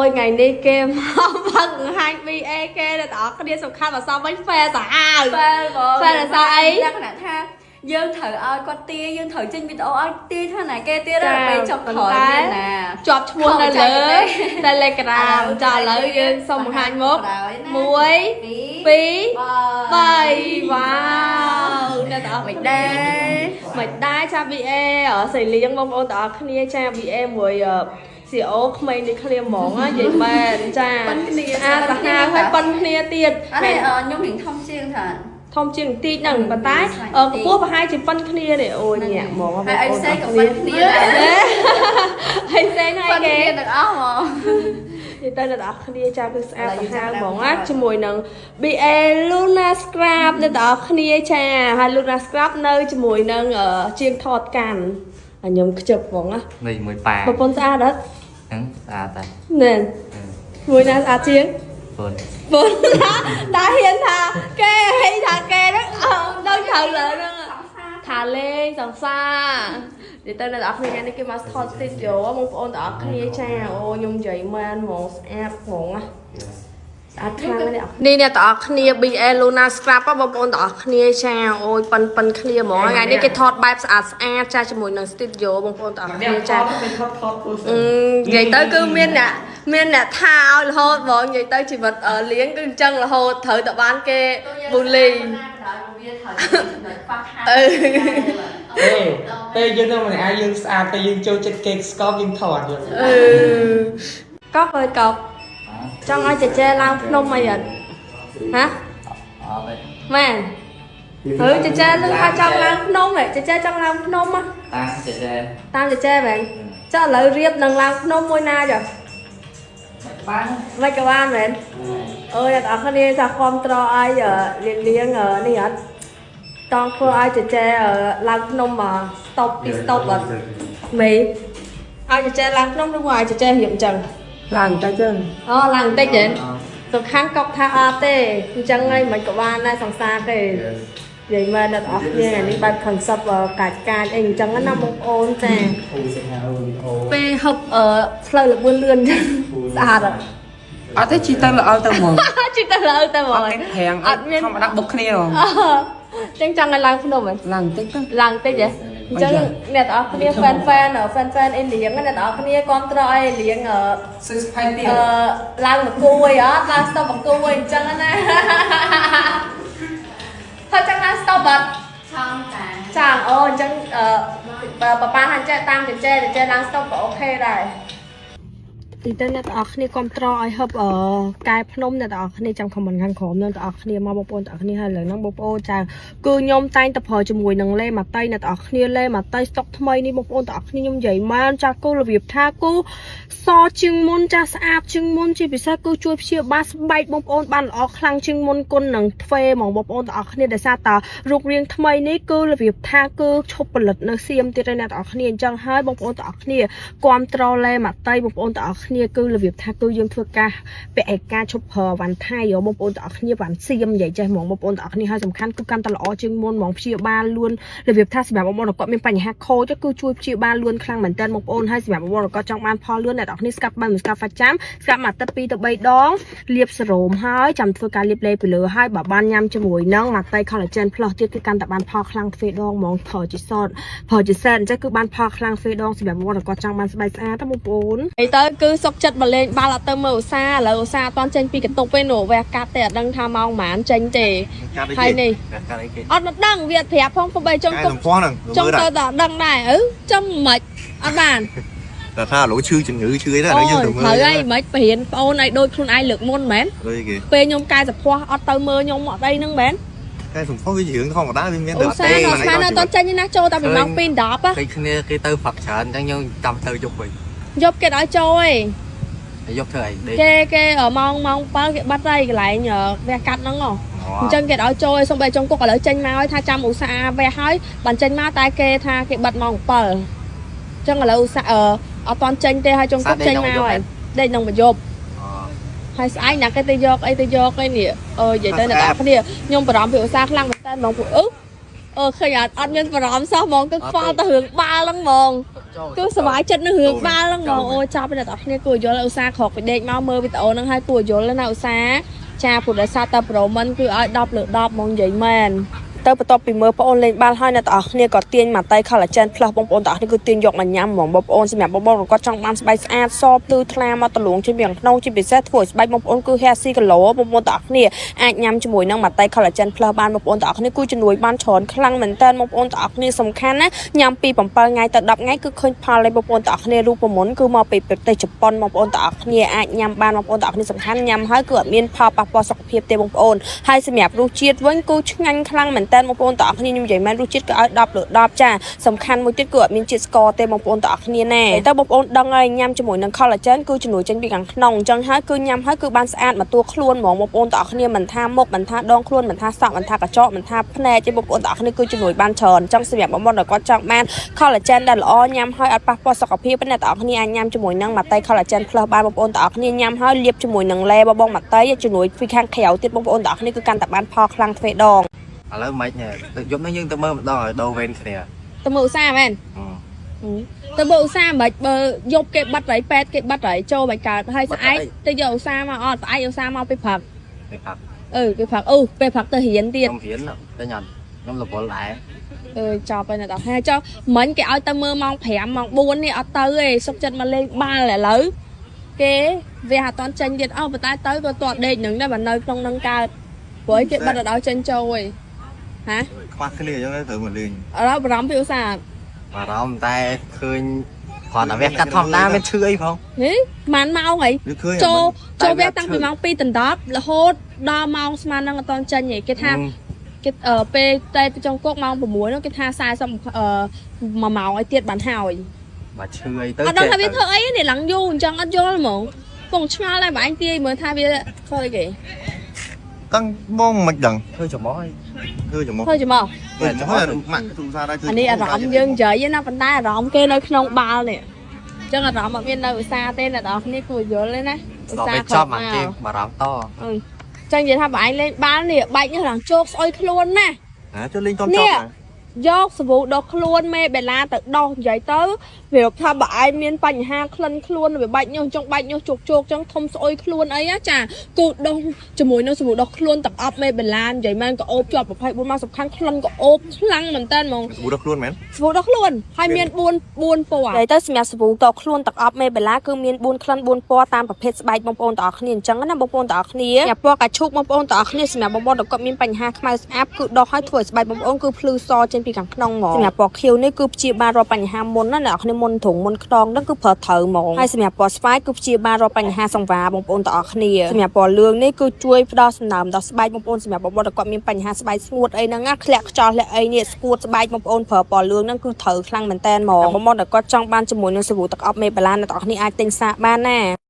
យថ្ងៃនេះគេមកបើកបង្ហាញ BA គេអ្នកទាំងអស់គ្នាសំខាន់មកសមវិញហ្វេសាហាវ ហ្វេលហ្មង ហ្វេដោយសារអី លក្ខណៈថាយើងត្រូវឲ្យគាត់ទាយើងត្រូវចេញវីដេអូឲ្យទាថាណាគេទៀតដល់ពេលចុងក្រោយមានណា ជាប់ឈ្មោះនៅលើ Telegram ចាឥឡូវយើងសូមបង្ហាញមុខ1 2 3វ៉ាវអ្នកទាំងអស់ មិនដែរ មិនដែរចា BA ស្រីលៀងបងប្អូនទាំងអស់គ្នាចា BA មួយ CO ក្មេងនេះគ្នាហ្មងនិយាយមែនចាអាសាហាវហើយប៉ុនគ្នាទៀត អត់ទេខ្ញុំរៀងធំជាងថា ធំជាងបន្តិចហ្នឹងប៉ុន្តែកម្ពស់ប្រហែលជាប៉ុនគ្នានេះអូយញាក់ហ្មង ហើយអីផ្សេងក៏ប៉ុនគ្នាដែរ ហើយផ្សេងហើយ ប៉ុន គេ គ្នាទាំងអស់ហ្មង និយាយទៅអ្នកទាំងអស់គ្នាចាគឺស្អាតសាហាវហ្មងណាជាមួយនឹង BA Luna Scrap អ្នកទាំងអស់គ្នាចាហើយ Luna Scrap នៅជាមួយនឹងជាងថតកាន់ខ្ញុំខ្ជិបហ្មងណា នេះមួយប៉ា ប្រពន្ធស្អាតអត់ ហ្នឹងស្អាតតែ ណែមួយណាស្អាតជាង ពូន ពូនតាហ៊ានថាគេហីថាគេហ្នឹងដឹងត្រូវលើហ្នឹងថាលេងសង្សារនិយាយទៅអ្នកទាំងអស់គ្នាថ្ងៃនេះគេមកថត studio បងប្អូនទាំងអស់គ្នាចាអូខ្ញុំនិយាយមែនហ្មងស្អាតហ្មងណាស្អាតខ្លាំងណាស់នេះអ្នកទាំងអស់គ្នា BL Luna Scrap បងប្អូនទាំងអស់គ្នាចាអូយប៉ិនប៉ិនគ្នាហ្មងថ្ងៃនេះគេថតបែបស្អាតស្អាតចាជាមួយនឹង studio បងប្អូនទាំងអស់គ្នាចានិយាយទៅគឺមានអ្នកមានអ្នកថាឲ្យរហូតហ្មងនិយាយទៅជីវិតលៀងគឺអញ្ចឹងរហូតត្រូវតែបានគេប៊ូលីអឺ ទេពេលយើងនៅម្នាក់ឯងយើងស្អាតពេលយើងចូលចិត្តគេស្កប់យើងថតយើង អឺកប់អើយកប់ចង់ឲ្យចេចេឡើងភ្នំអីអត់ហ៎ អត់ទេ មែនហើយចេចេលឺថាចង់ឡើងភ្នំហ៎ចេចេចង់ឡើងភ្នំហ៎ តាមចេចេ តាមចេចេមែនចុះឥឡូវរៀបនឹងឡើងភ្នំមួយណាចុះ បាន មិនក៏បានមែនអើយអ្នកនរគ្នាថាខំត្រឲ្យលៀងលៀងនេះអត់តង់ធ្វើឲ្យចេចេឡើងភ្នំមកស្តុបពីស្តុបអត់មេឲ្យចេចេឡើងភ្នំឬមកឲ្យចេចេរៀបអញ្ចឹង ឡើងតែចឹង អូឡើងបន្តិចហ៎សំខាន់កុកថាអត់ទេអញ្ចឹងហើយមិនក៏បានដែរសង្សារទេនិយាយមែនអ្នកនរគ្នាថ្ងៃនេះបែប concept កាច់កាច់អីអញ្ចឹងណាបងប្អូនចាពេលហឹបផ្លូវលបឿនលឿនស្អាតអត់ អត់ទេជីទៅល្អទៅហ្មង ជីទៅល្អទៅហ្មង អត់ទេប្រាំង អត់មាន ធម្មតាបុកគ្នាហ្មង ចឹងចង់ឲ្យឡើងភ្នំហ៎ ឡើងតិចទៅ ឡើងតិចហ៎អញ្ចឹងអ្នកទាំងអស់គ្នា fan fan fan fan អីលៀងអ្នកទាំងអស់គ្នាគាំទ្រអីលៀង ស៊ឺស្ផៃទៀត អឺឡើងមកគួយអត់ឡើងស្តុបមកគួយអញ្ចឹងណាហើយចង់ឡើងស្តុបអត់ ឆងតា ចាអូអញ្ចឹងអឺប៉ាប៉ាហាន់ចេះតាមចេះចេះឡើងស្តុបក៏អូខេដែរទីទៅអ្នកទាំងអស់គ្នាគាំទ្រឲ្យហឹបកែភ្នំអ្នកទាំងអស់គ្នាចាំខមមិនខាងក្រោមអ្នកទាំងអស់គ្នាមកបងប្អូនទាំងអស់គ្នាហើយឥឡូវហ្នឹងបងប្អូនចាគឺខ្ញុំតែងតែប្រើជាមួយនឹងលេម៉ាតៃអ្នកទាំងអស់គ្នាលេម៉ាតៃស្តុកថ្មីនេះបងប្អូនទាំងអស់គ្នាខ្ញុំនិយាយមែនចាគូរបៀបថាគូសជាងមុនចាស្អាតជាងមុនជាពិសេសគឺជួយព្យាបាលស្បែកបងប្អូនបានល្អខ្លាំងជាងមុនគុណនឹងទ្វេហ្មងបងប្អូនទាំងអស់គ្នាដោយសារតារូបរាងថ្មីនេះគឺរបៀបថាគឺឈប់ផលិតនៅសៀមទៀតហើយអ្នកទាំងអស់គ្នាអញ្ចឹងហើយបងប្អូនទាំងអស់គ្នាគាំទ្រលេម៉ាតៃបងប្អូនទាំងអស់គ្នាគឺរបៀបថាគឺយើងធ្វើការពាក់ឯកាឈប់ប្រើវ៉ាន់ថៃបងប្អូនទាំងអស់គ្នាវ៉ាន់សៀមនិយាយចេះហ្មងបងប្អូនទាំងអស់គ្នាហើយសំខាន់គឺកាន់តែល្អជាងមុនហ្មងព្យាបាលលួនរបៀបថាសម្រាប់បងប្អូនគាត់មានបញ្ហាខូចគឺជួយព្យាបាលលួនខ្លាំងមែនទែនបងប្អូនហើយសម្រាប់បងប្អូនគាត់ចង់បានផលលឿនអ្នកទាំងអស់គ្នាស្កាត់បានមួយស្កាត់ហ្វាចាំស្កាត់មួយអាទិត្យ2ទៅ3ដងលាបសេរ៉ូមហើយចាំធ្វើការលាបលេពីលើហើយបើបានញ៉ាំជាមួយនឹងម៉ាតៃ collagen plus ទៀតគឺកាន់តែបានផលខ្លាំងទ្វេដងហ្មងប្រើជាសតប្រើជាសេតអញ្ចឹងគឺបានផលខ្លាំងទ្វេដងសម្រាប់បងប្អូនគាត់ចង់បានស្បែកស្អាតណាបងប្អូនអីទៅគឺសុកចិត្តបលេងបាល់អត់ទៅមើលឧស្សាហ៍ឥឡូវឧស្សាហ៍អត់ទាន់ចេញពីកន្ទប់ទេនោះវះកាត់ទេអត់ដឹងថាម៉ោងប៉ុន្មានចេញទេហើយនេះ កាត់អីគេ អត់ដឹងវាអត់ប្រាប់ផងព្រោះបីចង់ កែសម្ផស្សហ្នឹង ចង់ទៅតែដឹងដែរអឺចាំមិនអត់បាន តែថាលោកឈឺជំងឺឈឺអីដែរយើងទៅមើល ត្រូវហើយមិនបរៀនប្អូនឲ្យដូចខ្លួនឯងលើកមុនមែន ដូចគេ ពេលខ្ញុំកែសម្ផស្សអត់ទៅមើលខ្ញុំអត់អីហ្នឹងមែន កែសម្ផស្សវាជារឿងធម្មតាវាមាន ឧស្សាហ៍ដល់ស្មានអត់ចេញណាចូលតែពីម៉ោង2:10 ឃើញគ្នាគេទៅផឹកច្រើនអញ្ចឹងយើងចាំទៅយប់វិញ យប់គេឲ្យចូលឯង យប់ធ្វើអីដេក គេគេម៉ោងម៉ោង7គេបាត់ហើយកន្លែងវះកាត់ហ្នឹងហ៎អញ្ចឹងគេឲ្យចូលឲ្យសំបីចុងគុកឥឡូវចេញមកឲ្យថាចាំឧស្សាហ៍វះហើយបានចេញមកតែគេថាគេបិទម៉ោង7អញ្ចឹងឥឡូវឧស្សាហ៍អត់តាន់ចេញទេហើយចុងគុកចេញមកហើយដេកក្នុងប្រយប់ហើយស្អែកណាគេទៅយកអីទៅយកអីនេះអើនិយាយទៅអ្នកនរគ្នាខ្ញុំបារម្ភពីឧស្សាហ៍ខ្លាំងមែនតើហ្មងពួកអឺ អូឃើញអត់អត់មានបារម្ភសោះហ្មងគឺខ្វល់តែរឿងបាល់ហ្នឹងហ្មងគឺសប្បាយចិត្តនឹងរឿងបាល់ហ្នឹងហ្មងអូចាប់អ្នកទាំងអស់គ្នាគួរយល់ឧស្សាហ៍ក្រោកពីដេកមកមើលវីដេអូហ្នឹងហើយគួរយល់ណាឧស្សាហ៍ចាព្រោះដោយសារតែប្រូមិនគឺឲ្យ10លើ10ហ្មងនិយាយមែនទៅបន្ទាប់ពីមើលបងអូនលេងបាល់ហើយអ្នកទាំងអស់គ្នាក៏ទាញម៉ាតៃ collagen plus បងប្អូនទាំងអស់គ្នាគឺទាញយកមកញ៉ាំហ្មងបងប្អូនសម្រាប់បងប្អូនគាត់ចង់បានស្បែកស្អាតសភ្លឺថ្លាមកទលងជាពីខាងក្នុងជាពិសេសធ្វើឲ្យស្បែកបងប្អូនគឺ healthy glow បងប្អូនទាំងអស់គ្នាអាចញ៉ាំជាមួយនឹងម៉ាតៃ collagen plus បានបងប្អូនទាំងអស់គ្នាគឺជំនួយបានច្រើនខ្លាំងមែនតើបងប្អូនទាំងអស់គ្នាសំខាន់ណាញ៉ាំពី7ថ្ងៃទៅ10ថ្ងៃគឺឃើញផលហើយបងប្អូនទាំងអស់គ្នារូបមន្តគឺមកពីប្រទេសជប៉ុនបងប្អូនទាំងអស់គ្នាអាចញ៉ាំបានបងប្អូនទាំងអស់គ្នាសំខាន់ញ៉ាំហើយគឺអត់មានផលប៉ះពាល់សុខភាពទេបងប្អូនហើយសម្រាប់រសជាតិវិញគឺឆ្ងាញ់ខ្លាំងមែនតើបងប្អូនទាំងអស់គ្នាខ្ញុំនិយាយមែនរសជាតិគឺឲ្យ10លើ10ចាសំខាន់មួយទៀតគឺអត់មានជាតិស្ករទេបងប្អូនទាំងអស់គ្នាណាតែបងប្អូនដឹងហើយញ៉ាំជាមួយនឹង collagen គឺជំនួយចេញពីខាងក្នុងអញ្ចឹងហើយគឺញ៉ាំហើយគឺបានស្អាតមកតួខ្លួនហ្មងបងប្អូនទាំងអស់គ្នាមិនថាមុខមិនថាដងខ្លួនមិនថាសក់មិនថាកញ្ចក់មិនថាភ្នែកទេបងប្អូនទាំងអស់គ្នាគឺជំនួយបានច្រើនអញ្ចឹងសម្រាប់បងប្អូនដែលគាត់ចង់បាន collagen ដែលល្អញ៉ាំហើយអត់ប៉ះពាល់សុខភាពទេអ្នកទាំងអស់គ្នាអាចញ៉ាំជាមួយនឹងម៉ាតៃ collagen plus បានបងប្អូនទាំងអស់គ្នាញ៉ាំហើយលាបជាមួយនឹងឡេបបងម៉ាតៃជំនួយពីខាងក្រៅទៀតបងប្អូនទាំងអស់គ្នាគឺកាន់តែបានផលខ្លាំងទ្វេដង ឥឡូវមិនទៅយប់នេះយើងទៅមើលម្ដងឲ្យដូរវេនគ្នា ទៅមើលឧស្សាហ៍មែនទៅមើលឧស្សាហ៍មិនបើយប់គេបាត់ហើយពេទ្យគេបាត់ហើយចូលមិនកើតហើយស្អែកទៅយកឧស្សាហ៍មកអត់ស្អែកឧស្សាហ៍មកពេលព្រឹក ពេលផឹក អឺពេលព្រឹកអូពេលព្រឹកទៅរៀនទៀត ខ្ញុំរៀនទៅញ៉ាំខ្ញុំរវល់ដែរ អឺចប់ហើយអ្នកទាំងហើយចុះមិញគេឲ្យទៅមើលម៉ោង5ម៉ោង4នេះអត់ទៅទេសុកចិត្តមកលេងបាល់ឥឡូវគេវាអត់តន់ចេញទៀតអស់ប៉ុន្តែទៅក៏ទាត់ដេកនឹងដែរបើនៅក្នុងនឹងកើតព្រោះគេបាត់ដល់ចេញចូលឯងហា ខ្វះគ្នាអញ្ចឹងត្រូវមកលេង ឥឡូវបារម្ភពីឧស្សាហ៍ បារម្ភតែឃើញគ្រាន់តែវះកាត់ធម្មតាមានឈឺអីផង ហេម៉ានម៉ោងអី វាឃើញ ចូលចូលវះតាំងពីម៉ោង2ដណ្ដប់រហូតដល់ម៉ោងស្មាននឹងអត់តន់ចេញឯងគេថាគេពេលតែទៅចុងគុកម៉ោង6នោះគេថា40អឺ1ម៉ោងអីទៀតបានហើយ បើឈឺអីទៅ អត់ដឹងថាវាធ្វើអីនេះឡើងយូរអញ្ចឹងអត់យល់ហ្មងពងឆ្ងល់ដែរបើអញទាយមើលថាវាធ្វើអីគេ តាំងបងមិនដឹង ធ្វើច្រមុះអី ធ្វើច្រមុះ ធ្វើច្រមុះ ធ្វើច្រមុះម៉ាក់ទូសារដែរធ្វើ អានេះអារម្មណ៍យើងនិយាយណាប៉ុន្តែអារម្មណ៍គេនៅក្នុងបាល់នេះអញ្ចឹងអារម្មណ៍អត់មាននៅឧស្សាហ៍ទេអ្នកនរគ្នាគួរយល់ទេណាឧ ដល់ ស្សាហ៍ ពេលចប់អាគេបារម្ភត អឺចឹងនិយាយថាបើឯងលេងបាល់នេះបែកនេះឡើងជោគស្អុយខ្លួនណាស់ ណាចូលលេងតន់ចប់ យកសាប៊ូដុសខ្លួនមេបេឡាទៅដោះនិយាយទៅវាថាបើឯងមានបញ្ហាក្លិនខ្លួនវាបែកញើសចង់បែកញើសជោគជោគចឹងធំស្អុយខ្លួនអីណាចាគូដោះជាមួយនឹងសាប៊ូដុសខ្លួនទាំងអប់មេបេឡានិយាយមែនក៏អូបជាប់24ម៉ោងសំខាន់ក្លិនក៏អូបខ្លាំងមែនតើហ្មង សាប៊ូដុសខ្លួនមែន សាប៊ូដុសខ្លួនហើយមាន4 4ពណ៌និយាយទៅសម្រាប់សាប៊ូដុសខ្លួនទាំងអប់មេបេឡាគឺមាន4ក្លិន4ពណ៌តាមប្រភេទស្បែកបងប្អូនទាំងអស់គ្នាអញ្ចឹងណាបងប្អូនទាំងអស់គ្នាសម្រាប់ពណ៌កាឈូកបងប្អូនទាំងអស់គ្នាសម្រាប់បងប្អូនដែលគាត់មានបញ្ហាខ្មៅស្អាប់គឺដោះឲ្យធ្វើឲ្យស្បែកបងប្អូនគឺភ្លឺសចេញពីខាងក្នុងហ្មងសម្រាប់ពណ៌ខៀវនេះគឺព្យាបាលរាល់បញ្ហាមុនណាអ្នកនរគ្នាមុនទ្រុងមុនខ្នងហ្នឹងគឺប្រើត្រូវហ្មងហើយសម្រាប់ពណ៌ស្វាយគឺព្យាបាលរាល់បញ្ហាសង្វាបងប្អូនទាំងអស់គ្នាសម្រាប់ពណ៌លឿងនេះគឺជួយផ្ដល់សំណើមដល់ស្បែកបងប្អូនសម្រាប់បងប្អូនដែលគាត់មានបញ្ហាស្បែកស្ងួតអីហ្នឹងណាធ្លាក់ខ្យល់ធ្លាក់អីនេះស្គួតស្បែកបងប្អូនប្រើពណ៌លឿងហ្នឹងគឺត្រូវខ្លាំងមែនតើហ្មងបងប្អូនដែលគាត់ចង់បានជាមួយនឹងសាប៊ូទឹកអប់មេបាឡាអ្នកទាំងអស់គ្នាអាចទិញសាកបានណា